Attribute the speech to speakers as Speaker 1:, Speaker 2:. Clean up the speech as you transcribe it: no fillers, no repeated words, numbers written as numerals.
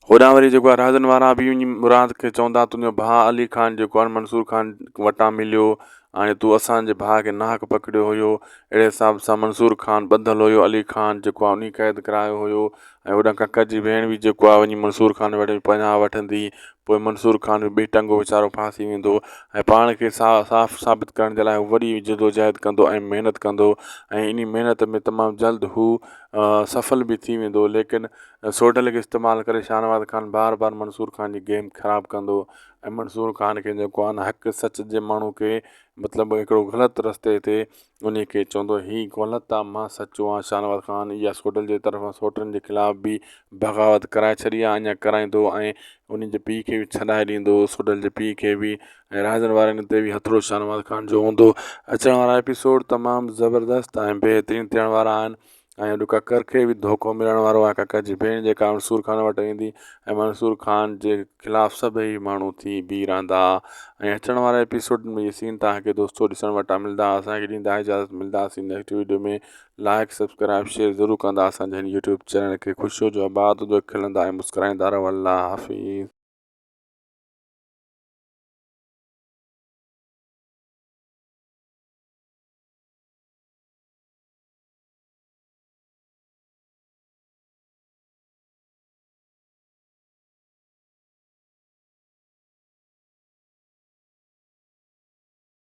Speaker 1: هوڏانهن وري جيڪو آهي رهزن وارا به وڃي مراد کي چوندا تنهنجو ڀاء علي خان جيڪو آهي منصور خان وٽان مليو هاڻي تو اسان جي ڀاء کي ناحق پڪڙيو هيو اهڙي حساب سان منصور خان ٻڌل هيو علي خان جيڪو آهي انهي قيد ڪرايو هيو ۽ هوڏانهن ڪڪر جي ڀيڻ به جيڪو آهي وڃي منصور خان وٽ پناهه وٺندي پوء منصور خان به ٻي ٽنگو ويچارو ڦاسي ويندو ۽ پاڻ کي صاف ثابت ڪرڻ جي لاء هو وڏي جدوجهد ڪندو ۽ محنت ڪندو ۽ انهي محنت ۾ تمام جلد هو سڦل به ٿي ويندو ليڪن سوڍل کي استعمال ڪري شاهنواز خان بار بار منصور خان جي گيم خراب ڪندو ۽ منصور خان کي جيڪو آهي نه حق سچ جي ماڻهو کي مطلب هڪڙو غلط رستي تي ان کي چوندو هي غلط آ مان سچو آهيان شاهنواز خان يا سوڍل جي طرفان سوٽن جي خلاف به بغاوت ڪرائي ڇڏي آ اڃا ڪرائيندو ۽ ان جي پيء کي به ڇڏائي ڏيندو سوڍل جي پيء کي به ۽ راڄن وارن تي به هٿڙو شاهنواز خان جو هوندو اچڻ وارا ايپيسوڊ تمام زبردست ۽ بهترين ٿيڻ وارا آهن ۽ اڄ ڪڪر کي به ڌوڪو ملڻ وارو آهي ڪڪر جي ڀيڻ جيڪا منصور خان وٽ ايندي ۽ منصور خان جي خلاف سڀئي ماڻهو ٿي بيهي رهندا ۽ اچڻ وارا ايپيسوڊ ۾ اهي سين توهان کي دوستو ڏسڻ وٽان ملندا اسان کي ڏيندا اجازت ملنداسين next video ۾ like subscribe share ضرور ڪندا اسان جي هن يوٽيوب چينل کي خوش هجو آباد هجو کلندا ۽ مسڪرائيندا رهو الله حافظ.